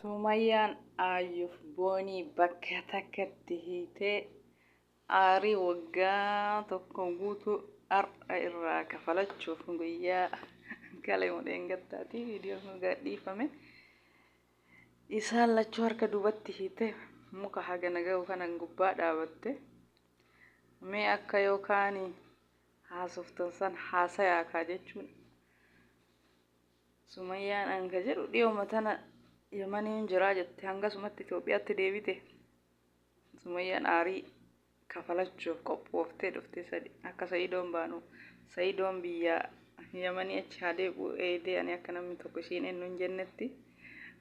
Sumayyaan Aayyuuf Boonii bakka takkatti hiitee aarii waggaa tokko guutuu har'a irraa kafalachuuf guyyaa kaleema dheengaddaati viidiyoon kun gadhiifame. Isaan lachuu harka duubatti hiitee muka hagana ga'u kanan gubbaa dhaabatte. Mee akka yookaan haasoftan san haasayaa kaa jechuun Sumayyaan an ka jedhu dhiyoma tana Yamaniin jiraa jette hangasumatti Itoophiyaatti deebite. Sumayyaan aarii kafalachuuf qophooftee dhufte sadi akka Sa'idoon baanu Sa'idoon biyya Yamanii achi haa deebi'u eeydee ani akka namni tokko ishiin eenyu hin jennetti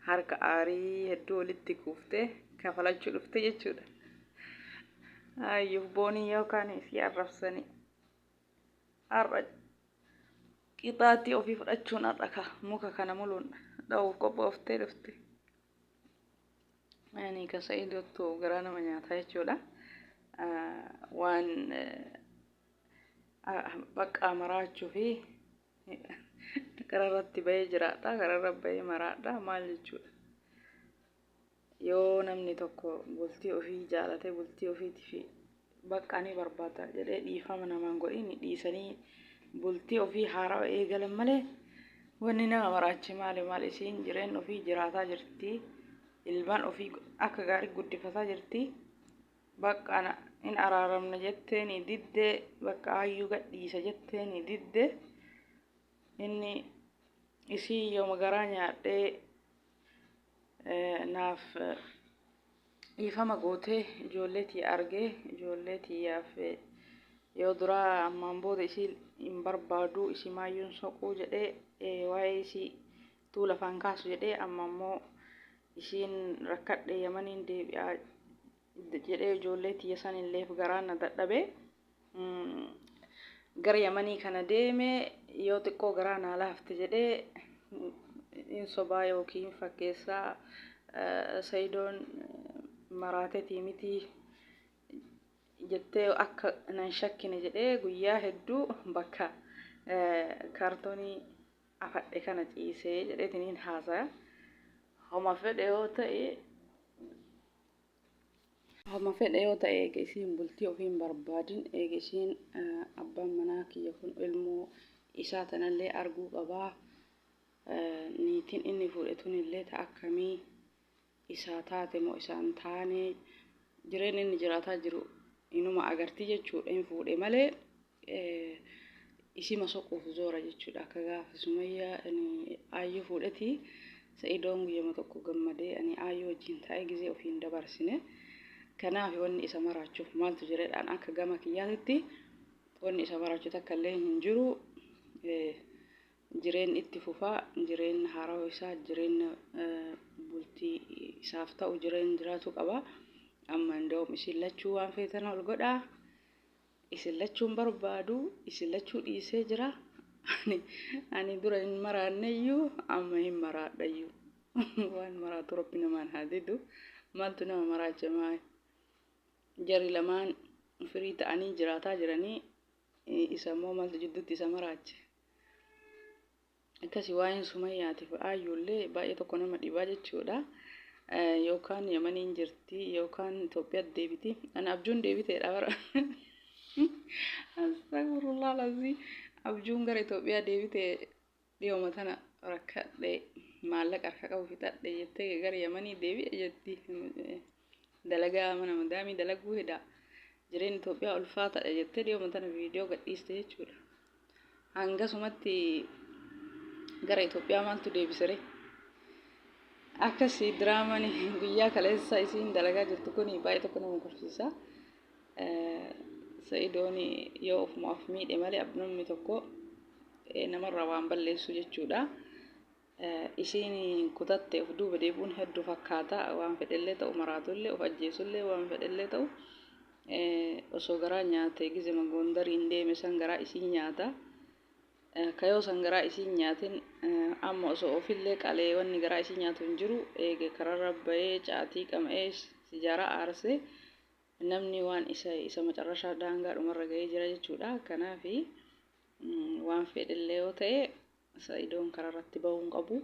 harka aarii hedduu walitti kuuftee kafalachuu dhufte jechuudha. Ayyuuf boonii yookaan isii arrabsanii har'a qixaaxii ofii fudhachuun har'a ka muka kana muluun dha'uuf qophooftee dhufte. Ani ka Sa'iidottu garaa nama nyaataa jechuudha. Waan baqqaa maraachuu fi kararratti bahee jiraadha. Kararra bahee maraadha maal jechuudha. Yoo namni tokko bultii ofii jaalatee bultii ofiitiif bakka ni barbaada jedhee dhiifama namaan godhin dhiisanii bultii ofii haarawa eegalan malee wanni nama maraache maali maal isiin jireenya ofii jiraataa jirti ilmaan ofii akka gaarii guddifataa jirti bakka hin araaramna jetteeni didde bakka aayyuu gadhiisa jetteeni didde inni isii yooma garaa nyaadhee naaf dhiifama gootee ijoollee tiyya argee ijoollee tiyyaaf yoo duraa ammaan booda isii hin barbaadu isii maayyuun soquu jedhee waa'ee isii tuu lafaan kaasu jedhee amma immoo isiin rakkadhe Yamaniin deebi'aa jedhee ijoollee tiyya sanilleef garaan na dadhabee gara Yamanii kana deeme yoo xiqqoo garaa naa laafte jedhee hin sobaa yookiin fakkeessaa Sayidoon maraatetii miti jettee akka nan shakkine jedhee guyyaa hedduu bakka kaartoonii afadhe kana ciisee jedheetiniin haasaya. Homa fedhe yoo ta'e Homa fedhe yoo ta'e eega isiin bultii ofii hin barbaadin eega isiin abbaan manaa kiyya kun ilmoo isaa tanallee arguu qabaa niitiin inni fuudhe tunillee ta akkamii isaa taate moo isaa hin taane jireenyi inni jiraataa jiru inuma agartii jechuudha hin fuudhe malee isima soquuf zoora jechuudha akka gaafa Sumayyaa ani Aayyuu fuudheti Sa'idoon guyyama tokko gammadee ani Aayyuu wajjin taa'ee gizee ofii hin dabarsine kanaaf wanni isa maraachuuf maaltu jireedhaan akka gama kiyyaatitti wanni isa maraachu takka illee hin jiru jireenyi itti fufaa jireenya haarawa isaa jireenya bultii isaaf ta'u jireenya jiraatu qaba amma inda'uum isin lachuu waan feetan ol godhaa Isin lachuu hin barbaadu, isin lachuu dhiisee jira. Ani, ani dura hin maraanneyyuu, amma hin maraadhayyuu. Waan maraatu Rabbi namaan haa didu. Maaltu nama maraacha maal? Jarri lamaan firii ta'anii jiraataa jiranii, isa immoo maaltu jidduutti isa maraache? Akkasi waa'een Sumayyaatiif Aayyuullee baay'ee tokko nama dhibaa jechuudha. Yookaan Yamaniin jirti yookaan Itoophiyaatti deebiti. Ani abjuun deebiteedha bara. Astagfirullah lazii. Abjuun gara Itoophiyaa deebite dhiyooma tana rakkadhe maallaqa harka qabu fixadhe jettee gara Yamanii deebi'e jetti. Dalagaa mana madaamii dalaguu heda. Jireenyi Itoophiyaa ulfaataadha jettee dhiyooma tana viidiyoo gadhiiste jechuudha. Hangasumatti gara Itoophiyaa maaltu deebisere? Akkasi diraamaan guyyaa kaleessa isiin dalagaa jirtu kun baay'ee tokko nama kolfisiisa. Sa'idoon yoo ofuma of miidhe malee namni tokko namarraa waan balleessu jechuudha. Isiin kutatte of duuba deebi'uun hedduu fakkaata. Waan fedhellee ta'u maraatullee of ajjeesullee waan fedhellee ta'u osoo garaa nyaate gizema Gondariin deeme san garaa isii nyaata. Ka yoo san garaa isii hin nyaatin amma osoo ofillee qalee wanni garaa isii nyaatu hin jiru. Eega kararra bahee caatii qama'ee sijaaraa aarsee namni waan isa isa macarrashaa daangaa dhumarra ga'ee jira jechuudha. Kanaafi waan fedhellee yoo ta'e Sa'idoon kararratti bahuu hin qabu.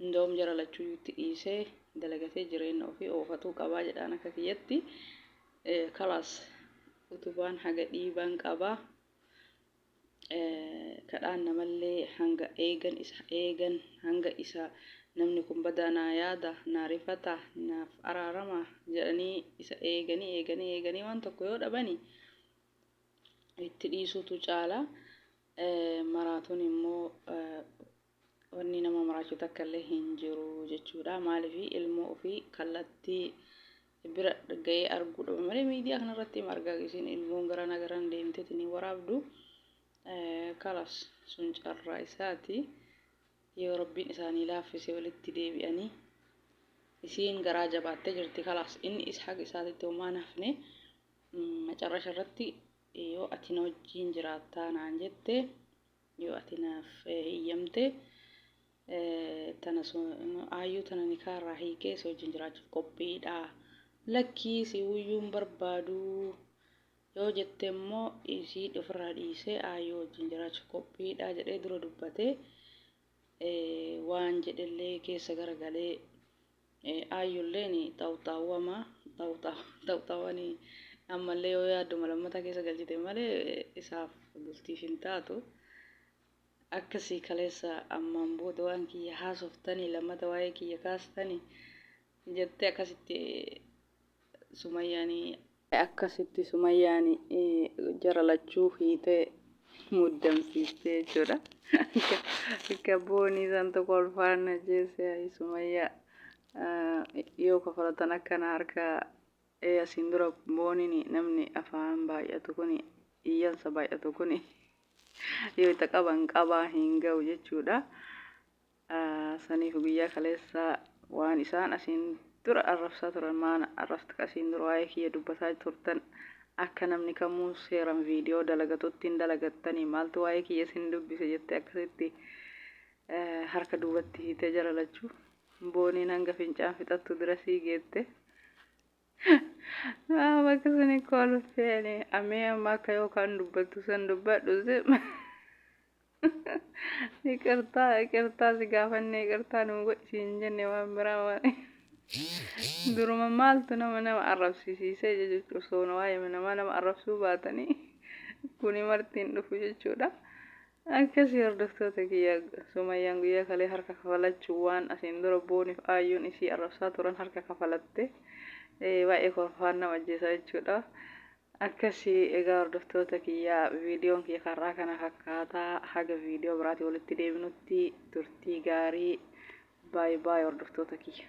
Indoom jara lachuuyyuu itti dhiisee dalagatee jireenya ofii oofatuu qabaa jedhaan akka kiyyatti. Kalaas utubaan haga dhiibaan qabaa. Kadhaan namallee hanga eegan isa eegan hanga isa namni kun badaa naa yaada naa rifata naaf araarama jedhanii isa eeganii eeganii eeganii waan tokko yoo dhabani itti dhiisuutu caala. Maraatuun immoo wanni nama maraachu takka illee hin jiru jechuudha. Maaliif ilmoo ofii kallattii bira ga'ee arguu dhaba malee miidiyaa kanarratti hima argaa isiin ilmoon garana garan deemteeti ni waraabdu. Kalas sun carraa isaati. Yoo rabbiin isaanii laaffise walitti deebi'anii isiin garaa jabaattee jirti kalaas inni is haga isaatitti homaa hin hafne macarrasha irratti yoo ati na wajjiin jiraattaa naan jette Yoo ati naaf hiyyamte tana aayyuu tana nikaa irraa hiikee si wajjin jiraachuuf qophiidha. Lakkii si wuyyuu hin barbaadu yoo jette immoo isii ofirraa dhiisee aayyuu wajjin jiraachuuf qophiidha jedhee dura dubbatee waan jedhellee keessa garagalee Aayyulleen xawxaawwama xawxaawwani ammallee yoo yaadduma lammata keessa galchite malee isaaf bultiif hin taatu. Akkasii kaleessa ammaan booda waan kiyya haasoftanii lammata waa'ee kiyya kaastanii jettee akkasitti Sumayyaani akkasitti Sumayyaani jara lachuu hiitee muddamsiistee jechuudha. Akka boonii santu kolfaan na jeesse ayi Sumayyaa yoo kafalatan akkana harka asiin dura booniin namni afaan baay'atu kuni iyyansa baay'atu kuni yoo itti qaban qabaa hin ga'u jechuudha. Saniif guyyaa kaleessaa waan isaan asiin dura arrabsaa turan maana arrabsta asiin dura waa'ee kiyya dubbataa turtan akka namni kamuu seeran viidiyoo dalagatutti hin dalagattanii maaltu waa'ee kiyya isin dubbise jettee akkasitti harka duubatti hiitee jara lachuu booniin hanga fincaan fixattu dirasii geette. Bakka sani kolfeeni amee amma akka yookaan dubbattu san dubbadhu Iqirtaa iqirtaa si gaafanne iqirtaa nuu godhi siin jenne waan biraa waan duruma maaltu nama nama arrabsisiisee jechuudha osoo waa'ee namaa nama arrabsuu baatanii kuni marti hin dhufu jechuudha. Akkasii hordoftoota kiyya Sumayyaan guyyaa kalee harka kafalachuu waan asiin dura booniif aayyuun isii arrabsaa turan harka kafalatte baay'ee kolfaan nama ajjeesa jechuudha. Akkasi egaa hordoftoota kiyya viidiyoon kiyya karraa kana fakkaata haga viidiyoo biraatii walitti deebinutti turtii gaarii baay baay hordoftoota kiyya.